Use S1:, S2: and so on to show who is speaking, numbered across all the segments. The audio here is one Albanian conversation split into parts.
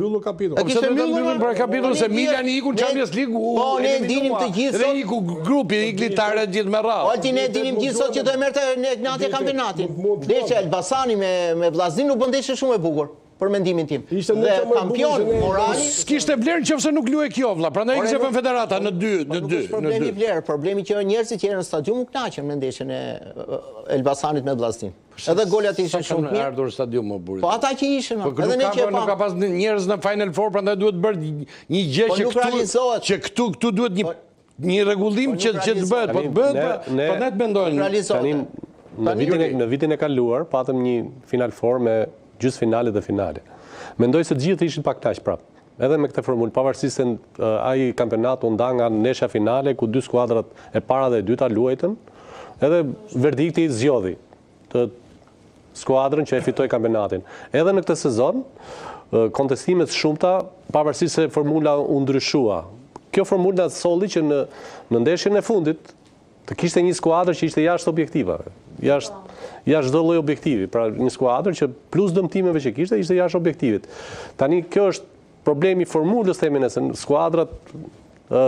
S1: mbyllur kapitullin.
S2: E kishte mbyllur
S3: mbyllur për kapitullin se Milani iku në Champions League u
S2: Po ne dinim të gjithë
S3: sot. Dhe iku grupi Igli Tare gjithë me
S2: radhë. Olti ne dinim gjithë sot që do e merrte Egnatia kampionatin. Ndeshja Elbasani me me Vllazninë u bë ndeshje shumë e bukur për mendimin tim.
S1: Ishte
S2: dhe kampion
S3: morali s'kishte vlerë nëse nuk luhej kjo vlla. Prandaj kishte vënë federata në dy,
S2: po
S3: në dy, në dy.
S2: Problemi vlerë, problemi që njerëzit që janë në stadium u kënaqën me ndeshjen e Elbasanit me Vllazninë. Edhe golat ishin shumë
S3: të mirë. ardhur në stadium më burri.
S2: Po ata që ishin,
S3: po,
S2: edhe ne që e
S3: pamë. Nuk ka pas njerëz në Final Four, prandaj duhet bërë një gjë
S2: po
S3: që këtu që këtu këtu duhet një po- një rregullim që që të bëhet, po të bëhet, pra, prandaj të mendojnë.
S4: Tani në vitin e në vitin e kaluar patëm një Final Four me gjysmëfinale dhe finale. Mendoj se të gjithë ishin pak kënaq prapë. Edhe me këtë formulë, pavarësisht se ai kampionat u nda nga ndeshja finale ku dy skuadrat e para dhe e dyta luajtën, edhe verdikti zgjodhi të skuadrën që e fitoi kampionatin. Edhe në këtë sezon, kontestime të shumta, pavarësisht se formula u ndryshua. Kjo formulë na solli që në në ndeshjen e fundit Të kishte një skuadër që ishte jashtë objektivave, jashtë jashtë çdo lloj objektivi, pra një skuadër që plus dëmtimeve që kishte ishte jashtë objektivit. Tani kjo është problemi i formulës themi ne se skuadrat
S1: ë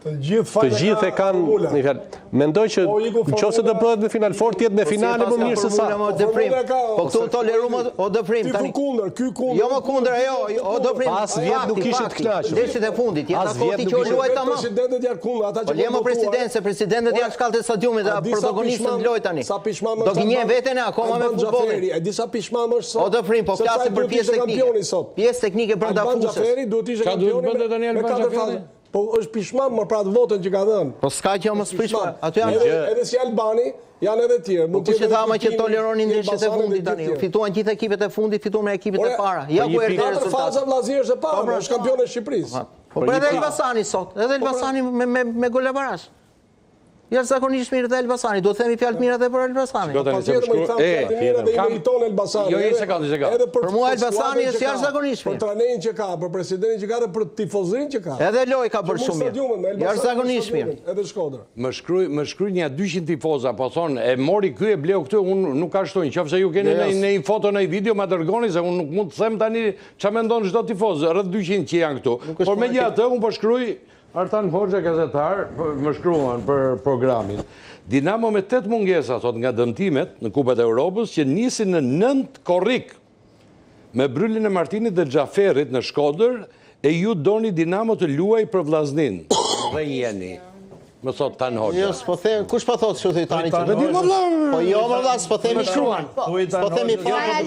S1: Të gjithë
S4: të gjithë e kanë një fjalë. Mendoj që po, në qoftë se do bëhet me Final Four, të jetë me po, finale më mirë se sa.
S2: Po, Dëfrim. Po këtu toleruam o Dëfrim
S1: tani. Ti kundër, ky kundër.
S2: Jo më kundër, jo, o Dëfrim.
S4: As vjet nuk ishe të kënaqur.
S2: Ndeshjet e fundit, janë ato ti që luajt
S1: tamam. Presidentët janë kundër, ata që
S2: po lëmë president, se presidentët janë shkallët e stadiumit dhe protagonistët në lojë tani.
S1: Sa pishman
S2: Do gënjej veten e akoma me
S1: futbollin. E di sa pishman është
S2: sot. O Dëfrim, po flasim për pjesë teknike. Pjesë teknike brenda
S1: fushës. Alban Xhaferi duhet të ishte kampioni me katër faza. Po është pishman më pra votën që ka
S2: dhënë. Po s'ka gjë mos pishman. Aty
S1: janë edhe, edhe si Albani, janë edhe tjerë.
S2: Po kush e tha ma që toleronin ndeshjet e fundit tani? Fituan gjithë ekipet e fundit, fituan me ekipet e para. Ja ku erdhi
S1: rezultati. Katër faza Vllaznia është e para, po, pra. është kampion e
S2: Shqipërisë. Po, po edhe Elbasani sot, edhe po, pra. Elbasani me me me golaverazh. Jashtëzakonisht mirë dhe Elbasani, do të themi fjalë të mira edhe për
S3: Elbasanin.
S1: Po patjetër më i thamë fjalë të mira dhe i meriton Elbasani.
S3: Jo, një sekondë, një
S2: sekondë. Edhe për, për mua Elbasani është jashtëzakonisht
S1: mirë. Për trajnerin që ka, për presidentin që ka dhe për tifozin që ka.
S2: Edhe lojë ka bërë shumë mirë. Jashtëzakonisht mirë.
S1: Edhe Shkodër.
S3: Më shkruaj, më shkruaj nja 200 tifoza, po thonë, e mori ky e bleu këtë, unë nuk ka ashtu, nëse ju keni në një foto në një video ma dërgoni se unë nuk mund të them tani ç'a mendon çdo tifoz, rreth 200 që janë këtu. Por megjithatë unë po shkruaj Artan Hoxha gazetar më shkruan për programin. Dinamo me 8 mungesa thot nga dëmtimet në Kupat e Europës që nisin në 9 korrik me brylin e Martinit dhe Xhaferit në Shkodër e ju doni Dinamo të luaj për Vllazninë. Dhe jeni. Më thot Tan Hoxha.
S2: Jo, s'po them, kush po thotë kështu thoi Tani
S3: që. Po di më vlla.
S2: Po jo më vlla, s'po themi
S3: shkruan.
S2: S'po themi
S5: fare.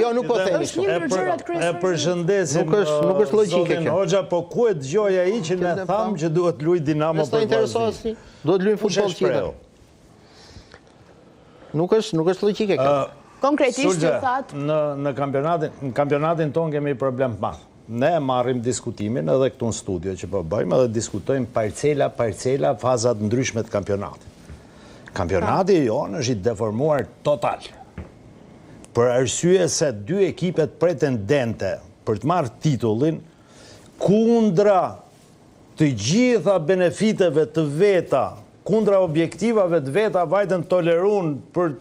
S2: Jo, nuk po themi
S5: kështu. Është një ndër gjërat
S6: kryesore. E përshëndesim.
S2: Nuk është, nuk është logjike
S6: kjo. Hoxha, po ku e dëgjoi ai që ne thamë që duhet luaj Dinamo
S2: për Vllazninë? Duhet luajmë futboll tjetër. Nuk është, nuk është logjike kjo.
S5: Konkretisht ju thatë
S6: në në kampionatin, në kampionatin tonë kemi problem të madh. Ne e marrim diskutimin edhe këtu në studio që po bëjmë edhe diskutojmë parcela, parcela, faza të ndryshme të kampionatit. Kampionati jonë është i deformuar total. Për arsye se dy ekipet pretendente për të marrë titullin kundra të gjitha benefiteve të veta, kundra objektivave të veta vajtën tolerun për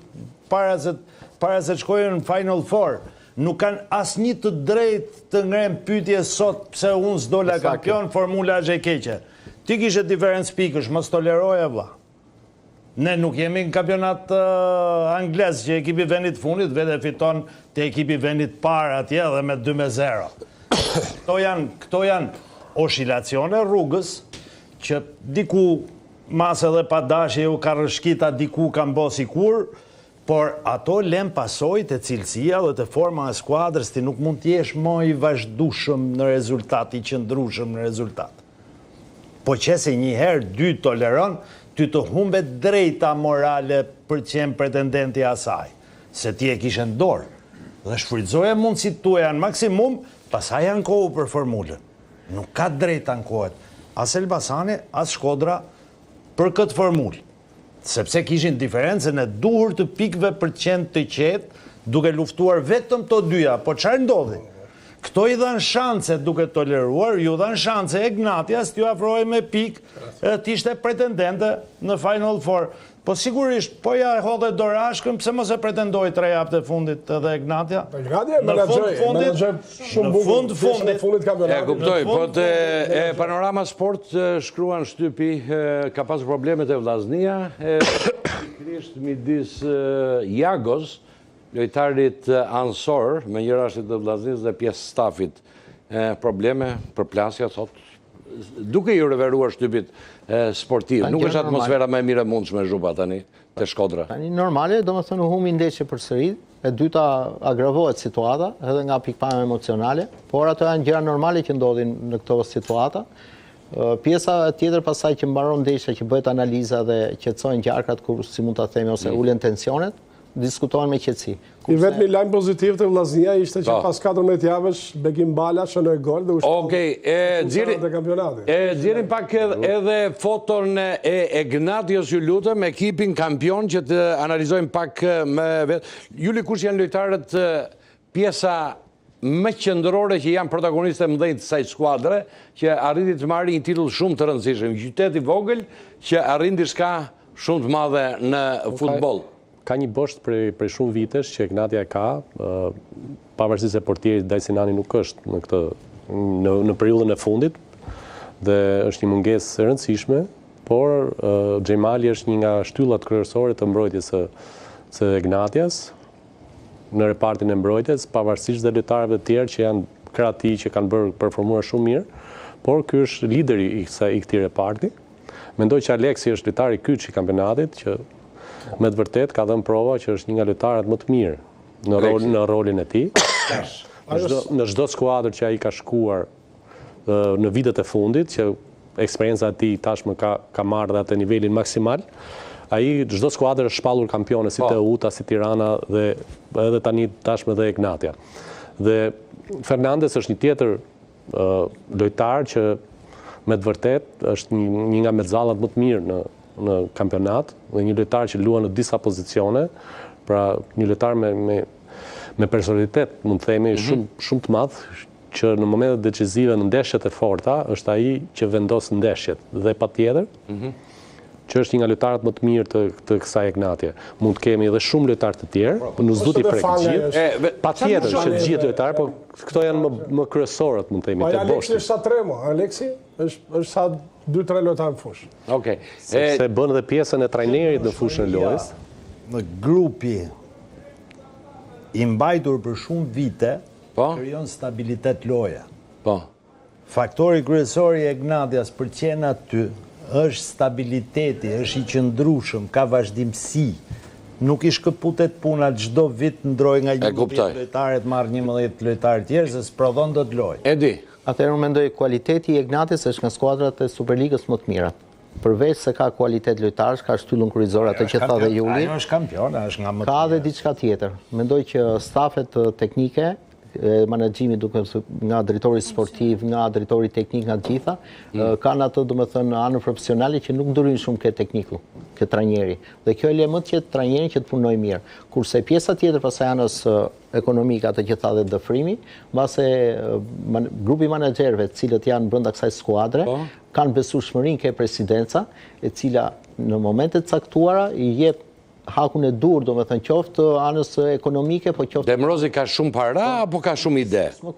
S6: para se para se të shkojnë në Final Four. Nuk kanë asnjë të drejtë të ngrenë pyetje sot pse unë s'dola kampion, formula është e keqe. Ti kishe diferencë pikësh, mos toleroje vlla. Ne nuk jemi në kampionat anglez që ekipi i vendit të fundit vetë e fiton te ekipi i vendit të parë atje dhe me 2-0. Këto janë, këto janë oshilacione rrugës që diku mas edhe pa dashje u ka rrëshkita diku kanë bo sikur, por ato lënë pasojë te cilësia dhe te forma e skuadrës, ti nuk mund të jesh më i vazhdueshëm në rezultat, i qëndrueshëm në rezultat. Po qe se një herë, dy toleron, ty të humbet drejta morale për të qenë pretendenti i asaj, se ti e kishe në dorë. Dhe shfrytëzoje mundësitë tuaja në maksimum, pastaj ankohu për formulën. Nuk ka drejtë të ankohet as Elbasani, as Shkodra për këtë formulë. Sepse kishin diferencën e duhur të pikëve për të qenë të qetë, duke luftuar vetëm të dyja. Po çfarë ndodhi? Këto i dhanë shanse duke toleruar, ju dhanë shanse Egnatias t'ju afrohej me pikë, të ishte pretendente në Final Four. Po sigurisht, po ja hodhe dorashkën, pse mos e pretendoi tre javët e fundit edhe Egnatia?
S1: Po Egnatia e menaxhoi, menaxhoi shumë bukur.
S6: Në fund fundit,
S1: fundit kampionatit.
S3: E kuptoj, po te e Panorama Sport shkruan shtypi, ka pasur probleme te Vllaznia, e pikërisht midis Jagos, lojtarit anësor, me një rashit të Vllaznisë dhe pjesë stafit, probleme, përplasja, thotë, duke iu referuar shtypit sportiv. Nuk është atmosfera më e mirë e mundshme Zhupa tani te Shkodra.
S2: Tani normale, domethënë u humbi ndeshje përsëri, e dyta agravohet situata edhe nga pikëpamja emocionale, por ato janë gjëra normale që ndodhin në këto situata. Pjesa tjetër pastaj që mbaron ndeshja që bëhet analiza dhe qetësohen gjarkrat kur si mund ta themi ose mm. ulen tensionet, diskutohen me qetësi.
S1: I vetmi lajm pozitiv te Vllaznia ishte që po. pas 14 javësh Bekim Bala shënoi gol dhe u shpall.
S3: Okej, e nxjerrim
S1: të kampionatit.
S3: E nxjerrim pak edhe foton e Egnatios ju lutem, ekipin kampion që të analizojmë pak me vetë. Juli kush janë lojtarët pjesa më qendrore që janë protagonistët e mëdhenj të kësaj skuadre, që arriti të marrë një titull shumë të rëndësishëm, qytet i vogël që arrin diçka shumë të madhe në futboll.
S4: Ka një bosht prej prej shumë vitesh që Egnatia e ka, pavarësisht se portieri Dajsinani nuk është në këtë në në periudhën e fundit dhe është një mungesë e rëndësishme, por Xhemali është një nga shtyllat kryesore të mbrojtjes së së Egnatias në repartin e mbrojtjes, pavarësisht dhe lojtarëve të tjerë që janë krah tij që kanë bërë performuar shumë mirë, por ky është lideri i kësaj i këtij reparti. Mendoj që Aleksi është lojtari kyç i kampionatit që me të vërtetë ka dhënë prova që është një nga lojtarët më të mirë në rol, në rolin e tij. Në çdo në çdo skuadër që ai ka shkuar në vitet e fundit, që eksperienca e tij tashmë ka ka marrë dhe atë nivelin maksimal, ai çdo skuadër është shpallur kampione si po. Teuta, si Tirana dhe edhe tani tashmë dhe Egnatia. Dhe Fernandez është një tjetër lojtar që me të vërtetë është një, një nga mezallat më të mirë në në kampionat dhe një lojtar që luan në disa pozicione, pra një lojtar me me me personalitet, mund të themi, mm -hmm. shumë shumë të madh, që në momentet decisive në ndeshjet e forta është ai që vendos ndeshjet dhe patjetër mm -hmm. që është një nga lojtarët më të mirë të të kësaj Egnatie. Mund të kemi edhe shumë lojtarë të tjerë, po, nuk do t'i prek të gjithë. Patjetër që të gjithë lojtarë, po këto janë më më kryesorët, mund të themi,
S1: po, te boshti. Aleksi është sa tremo, Aleksi është është sa 2-3 lojtarë në
S3: fushë. Okej.
S4: Sepse bën edhe pjesën e trajnerit në fushën e lojës.
S6: Në grupi i mbajtur për shumë vite,
S3: po?
S6: krijon stabilitet loje.
S3: Po.
S6: Faktori kryesor i Egnatias për të qenë aty është stabiliteti, është i qëndrueshëm, ka vazhdimësi. Nuk i shkëputet puna çdo vit ndroj nga 11 lojtarë të marr 11 lojtarë tjerë se s'prodhon dot lojë.
S3: E di.
S2: Atëherë unë mendoj kualiteti i Egnatias është nga skuadrat e Superligës më të mirat. Përveç se ka kualitet lojtarësh, ka shtyllën kryesore atë që tha dhe
S6: Juli. Ajo është kampione, është nga më
S2: të Ka dhe diçka tjetër. Mendoj që stafet teknike e menaxhimit duke nga drejtori sportiv, nga drejtori teknik, nga të gjitha, mm. kanë atë domethënë anën profesionale që nuk ndërhyjnë shumë ke tekniku, ke trajneri. Dhe kjo e le më të qetë trajnerin që të punojë mirë. Kurse pjesa tjetër pastaj anës ekonomike, atë që tha dhe Dëfrimi, mbase grupi i menaxherëve, të cilët janë brenda kësaj skuadre, po. kanë besueshmërinë ke presidenca, e cila në momente të caktuara i jep hakun e duhur, domethënë qoftë anës ekonomike, po qoftë
S3: Demrozi ka shumë para apo ka shumë ide?